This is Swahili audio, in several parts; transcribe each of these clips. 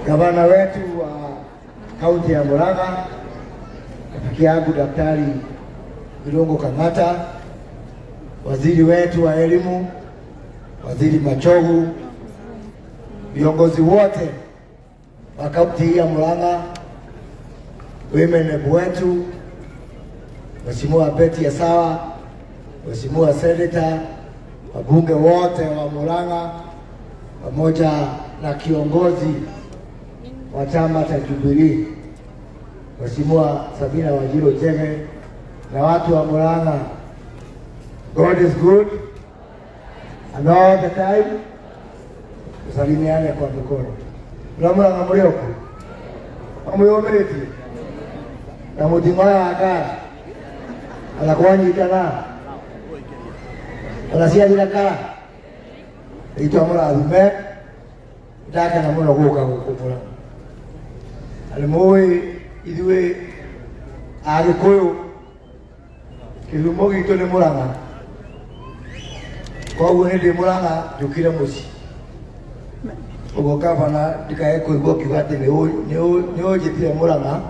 Gavana wetu wa kaunti ya Murang'a, rafiki yangu Daktari Irungu Kang'ata, waziri wetu wa elimu, Waziri Machogu, viongozi wote wa kaunti hii ya Murang'a, women rep wetu Mheshimiwa Betty Asawa, Mheshimiwa Senator, wabunge wote wa Murang'a pamoja na kiongozi wa chama cha Jubilee Mheshimiwa Sabina Wanjiru Chege na watu wa Murang'a. God is good and all the time. Tusalimiane kwa mikono. Na Murang'a muri oku amuyomĩrĩtie na mũting'oya ngara ona kwanyitana ona ciathira kara itwa mũrathime. Ndakena mũno gũka gũkũ Murang'a. Na nĩ mũĩ ithuĩ Agĩkũyũ kĩhumo gitũ nĩ Murang'a, koguo nĩ ndĩ Murang'a njũkire mũciĩ. Ũguo gavana ndikae kũigua ũkiuga atĩ nĩ ũnjĩtire Murang'a,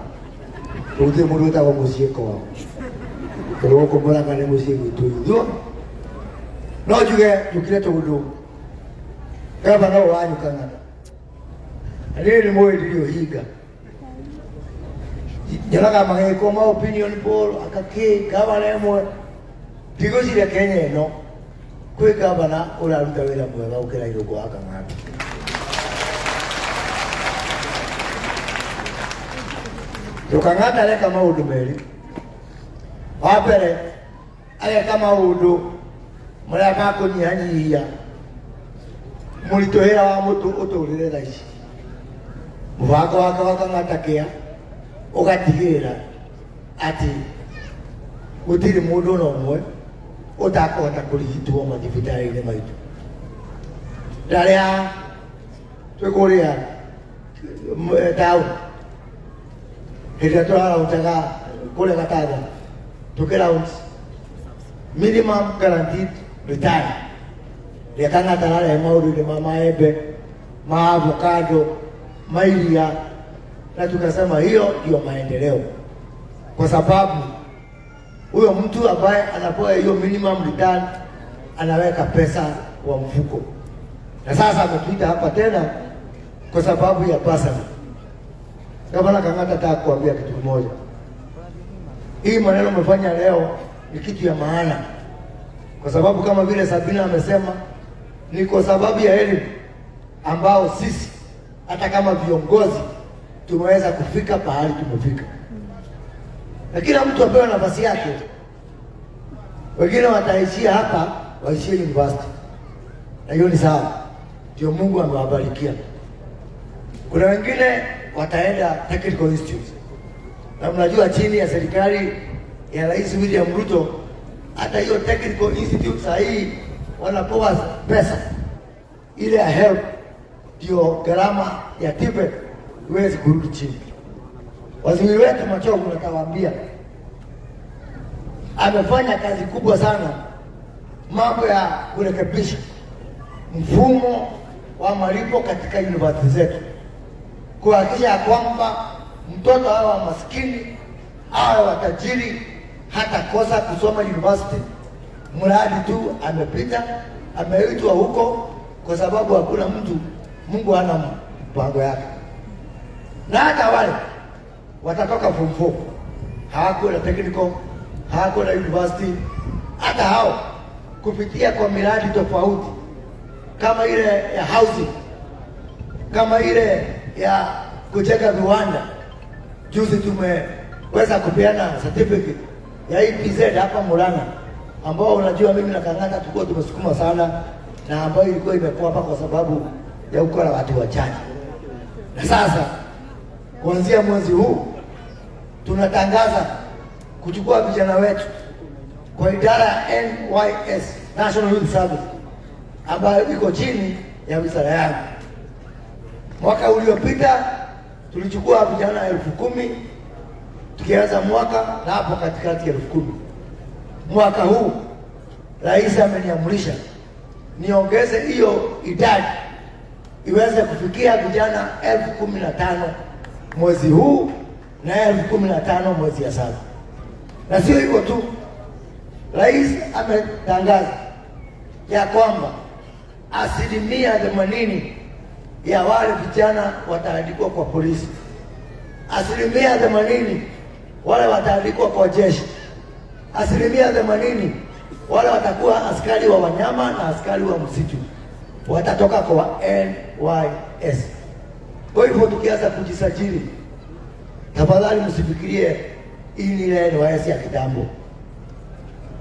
gũtirĩ mũndũ wĩtagwo mũciĩ kwao, tondũ gũkũ Murang'a nĩ mũciĩ gwitũ ithuĩ. No njuge njũkire tondũ gavana ũyũ wanyu Kang'ata, na rĩrĩ nĩ mũĩ ndirĩ ũhinga, nyonaga magĩkwo ma opinion poll akakĩ gavana ĩmwe. Ndigwĩciria Kenya ĩno kwĩ gavana ũraruta wĩra mwega gũkĩra Irũngũ wa Kang'ata. To Kang'ata areka maũndũ merĩ. Wa mbere ageka maũndũ marĩa ma kũnyihanyihia mũritũhĩra wa mũtũ ũtũrĩre thaa ici. Mũbango wake wa Kang'ata Care ũgatigĩrĩra atĩ gũtirĩ mũndũ ona ũmwe ũtakũhota kũrigitwo mathibitarĩ-inĩ maitũ. Ndarĩa twĩ kũrĩa town hĩndĩ ĩrĩa tũraraunjaga kũrĩa Gatanga, tũkĩraunch minimum guaranteed return rĩa Kang'ata ararehe maũndũ-inĩ ma maembe, ma avocado, ma iria, na tukasema hiyo ndio maendeleo, kwa sababu huyo mtu ambaye anapewa hiyo minimum return anaweka pesa kwa mfuko. Na sasa ametuita hapa tena kwa sababu ya bursary. Gavana Kang'ata, nataka kuambia kitu kimoja. Hii maneno umefanya leo ni kitu ya maana, kwa sababu kama vile Sabina amesema, ni kwa sababu ya elimu ambao sisi hata kama viongozi tumeweza kufika pahali tumefika, na kila mtu apewe nafasi yake. Wengine wataishia hapa, waishie university, na hiyo ni sawa, ndio Mungu amewabarikia. Kuna wengine wataenda technical institute, na mnajua chini ya serikali ya Rais William Ruto, hata hiyo technical institute saa hii wanapewa pesa ile ya HELB, ndio gharama ya TVET iweze kurudi chini. Waziri wetu Machogu, natawaambia amefanya kazi kubwa sana mambo ya kurekebisha mfumo wa malipo katika university zetu, kuhakikisha ya kwamba mtoto awe wa maskini awe wa tajiri hatakosa kusoma university, mradi tu amepita, ameitwa huko, kwa sababu hakuna mtu, Mungu hana mpango yake. Na hata wale watatoka form 4 hawakuwa na technical, hawakuwa na university, hata hao kupitia kwa miradi tofauti kama ile ya housing, kama ile ya kujenga viwanda. Juzi tumeweza kupeana certificate ya EPZ hapa Murang'a, ambao unajua mimi na Kang'ata tulikuwa tumesukuma sana, na ambayo ilikuwa imekuwa hapa kwa sababu ya ukora watu wachache. Na sasa kuanzia mwezi huu tunatangaza kuchukua vijana wetu kwa idara ya NYS, National Youth Service, ambayo iko chini ya wizara yangu. Mwaka uliopita tulichukua vijana 10,000 tukianza mwaka na hapo katikati 10,000. Mwaka huu rais ameniamrisha niongeze hiyo idadi iweze kufikia vijana 15,000 mwezi huu na 15,000 mwezi ya saba. Na sio hivyo tu, rais ametangaza ya kwamba 80% ya wale vijana wataandikwa kwa polisi, 80% wale wataandikwa kwa jeshi, 80% wale watakuwa askari wa wanyama na askari wa msitu watatoka kwa NYS. Kwa hivyo tukianza kujisajili, tafadhali msifikirie hii ni ile NYS ya kitambo.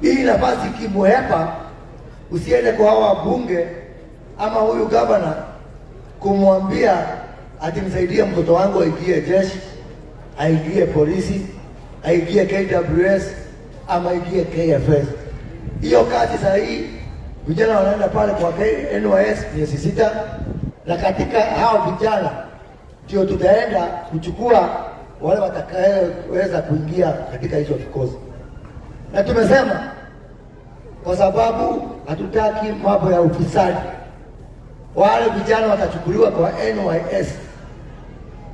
Hii nafasi ikimuhepa, usiende kwa hawa wabunge ama huyu gavana kumwambia ati msaidie mtoto wangu aingie jeshi, aingie polisi, aingie KWS ama aingie KFS. Hiyo kazi saa hii vijana wanaenda pale kwa NYS miezi 6, na katika hao vijana ndio tutaenda kuchukua wale watakayeweza kuingia katika hizo vikosi. Na tumesema kwa sababu hatutaki mambo ya ufisadi, wale vijana watachukuliwa kwa NYS.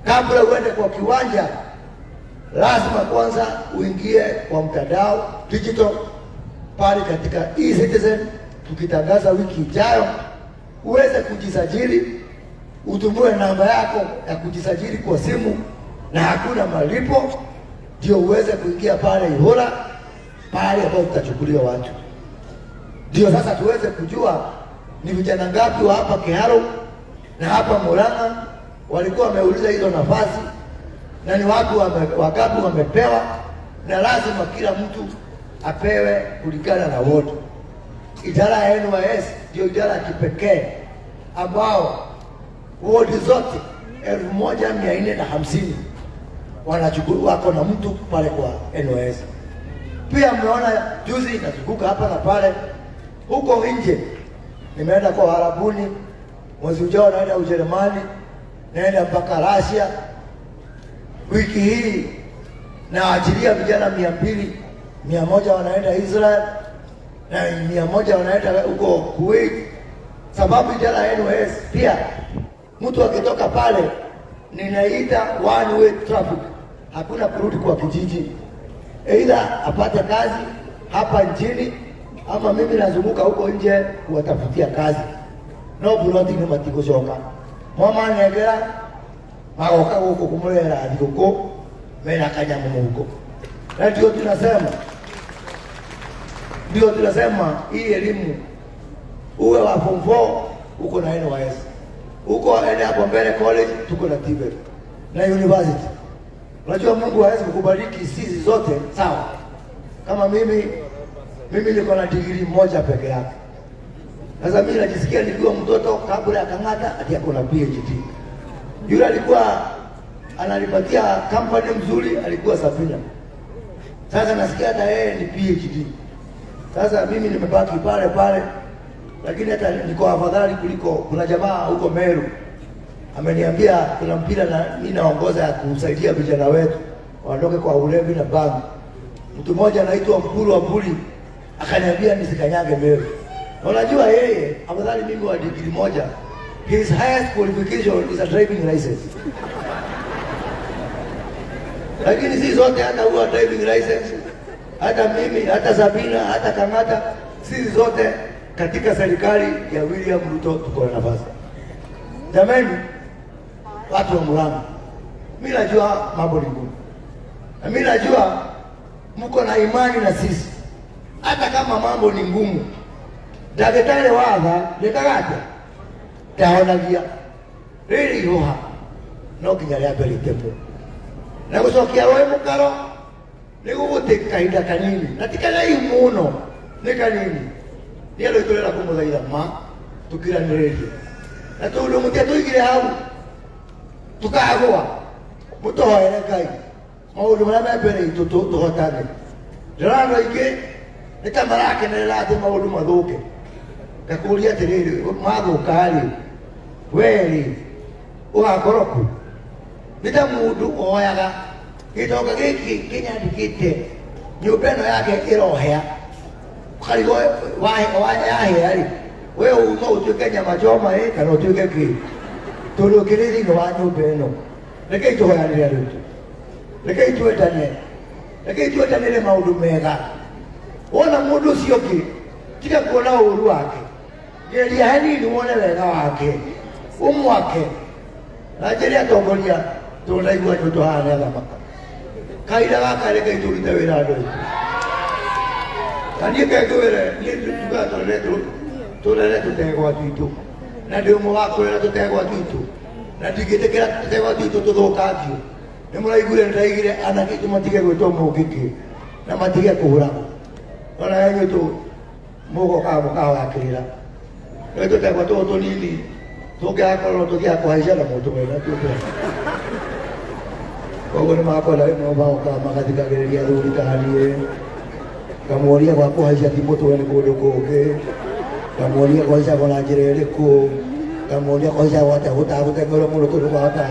Kabla uende kwa kiwanja, lazima kwanza uingie kwa mtandao digital pale katika eCitizen, tukitangaza wiki ijayo, uweze kujisajili, utumie namba yako ya kujisajili kwa simu na hakuna malipo, ndio uweze kuingia pale Ihura pale ambapo tutachukuliwa watu, ndio sasa tuweze kujua ni vijana ngapi wa hapa Kiharu na hapa Murang'a walikuwa wameuliza hizo nafasi na ni watu wangapi wamepewa, na lazima kila mtu apewe kulingana na wote. Idara ya NYS ndio idara ya kipekee ambao wodi zote 1450 wanachukua wako na mtu pale kwa NYS. Pia mmeona juzi nazunguka hapa na pale huko nje, nimeenda kwa Warabuni, mwezi ujao naenda Ujerumani, naenda mpaka Russia. Wiki hii naachilia vijana 200, 100 wanaenda Israel na 100 wanaenda huko Kuwait, sababu idara ya NYS pia mtu akitoka pale ninaita one way traffic, hakuna kurudi kwa kijiji, aidha apate kazi hapa nchini ama mimi nazunguka huko nje kuwatafutia kazi. No buroti nĩ matigũcoka mwamanengera magoka gũkũ kũmũrehera thigũkũ mena kanyamũ mũhuko. Na ndio tunasema hii elimu uwe wa form 4 uko na NYS, uko ende hapo mbele college tuko na TVET na university. Unajua Mungu hawezi kukubariki sisi zote sawa. Kama mimi niko na degree moja peke yake. Sasa mimi najisikia nikiwa mtoto kabla ya Kang'ata ati ako na PhD. Yule alikuwa ananipatia company mzuri alikuwa Safina. Sasa nasikia hata yeye ni PhD. Sasa mimi nimebaki pale pale, lakini hata niko afadhali kuliko kuna jamaa huko Meru ameniambia kuna mpira na mimi naongoza ya kusaidia vijana wetu waondoke kwa ulevi na bangi. Mtu mmoja anaitwa Mkuru wa Mbuli akaniambia nisikanyage Meru. Na unajua yeye afadhali mimi wa degree moja, his highest qualification is a driving license. Lakini si zote hata huwa driving license, hata mimi, hata Sabina, hata Kang'ata, sisi zote katika serikali ya William Ruto tuko na nafasi. Jamani, watu wa Murang'a, mimi najua mambo ni ngumu, na mimi najua mko na imani na sisi, hata kama mambo ni ngumu. Ndagĩtarĩ watha ndĩkaga atĩa ndahonagia rĩrĩ ihũha no nginya rĩambe rĩtemwo na gũcokia rũĩ mũkaro nĩ gũgũtĩka kahinda kanini na ti kanaihu mũno, nĩ kanini. Nĩ andũ tũrenda kũmũthaitha ma tũkiranĩrĩrie na tondũ mũtiatũigire hau tukagũa, mũtũhoere Ngai maũndũ marĩa me mbere itũ tũhotane. Ndĩrona andũ aingĩ nĩ ta marakenerera atĩ maũndũ mathũke. Ngakũria atĩrĩrĩ, mathũka-rĩ, we-rĩ ũgakorwo kũ? Nĩ ta mũndũ oyaga gĩtonga gĩkĩ kĩnyandĩkĩte nyũmba ĩno yake ĩrohĩa, ũkarigwo yahĩa-rĩ, we no ũtuĩke nyama choma ĩ kana ũtuĩke kĩ? Tondũ kĩrĩ thĩinĩ wa nyũmba ĩno, rekei tũhoyanĩre andũ aitũ, rekei twendane, rekei twendanĩre maũndũ mega. Wona mũndũ ũcio ũngĩ, tiga kuona ũru wake, geria hanini wone wega wake, ũmwake na njĩra atongoria. Tondũ ndaigua nyũtũ haha nĩ athamaka kahinda gaka, rekei tũrute wĩra andũ aitũ. Na niĩ kengwĩre, niĩ tugaga tũrere tũtegwa twitũ, na ndĩ ũmwe wa kũrera tũtegwa twitũ, na ndingĩtĩkĩra tũtegwa twitũ tũthũkangio. Nĩ mũraiguire nĩndaigire anake aitũ matige gwĩtwo mũngĩkĩ na matige kũhũragwo. Ona inyuĩ mũgokaga mũkahoya kĩrĩra nĩ tũtegwa tũũ tũnini tũngĩgakorwo tũthiaga kũhaica na mũndũ wena tuo. Koguo nĩ makwenda rĩmwe magokaga magathikagĩrĩria athuri ta niĩ, ngamuonia gwa kũhaica ti mũtwe, nĩ kũndũ kũngĩ, ngamuonia kũhaicagwo na njĩra ĩrĩkũ, ngamuonia kũhaicagwo atĩa gũtagũteng'erwo mũno, tondũ kwahota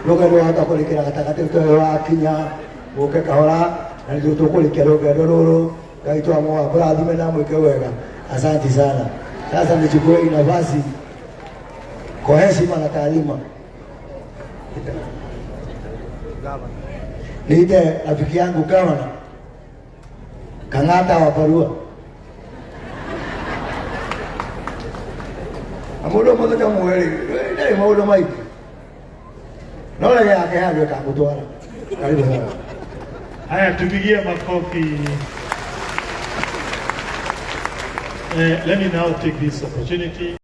rũgendo wahota kũrĩkĩra gatagatĩ tondũ wakinya mũke kahora. Na nĩthuĩ tũkũrĩkia rũgendo rũrũ. Ngai twamwoa kũrathime na mwĩke wega. Asante sana. Sasa nichukue hii nafasi kwa heshima na taadhima niite rafiki yangu gavana Kang'ata wa Barua. Na mũndũ mũthenya mweri ndarĩ maũndũ maingĩ, no rege yake handũ ĩkamũtwara. Karibu sana. Haya, tupigie makofi. Let me now take this opportunity.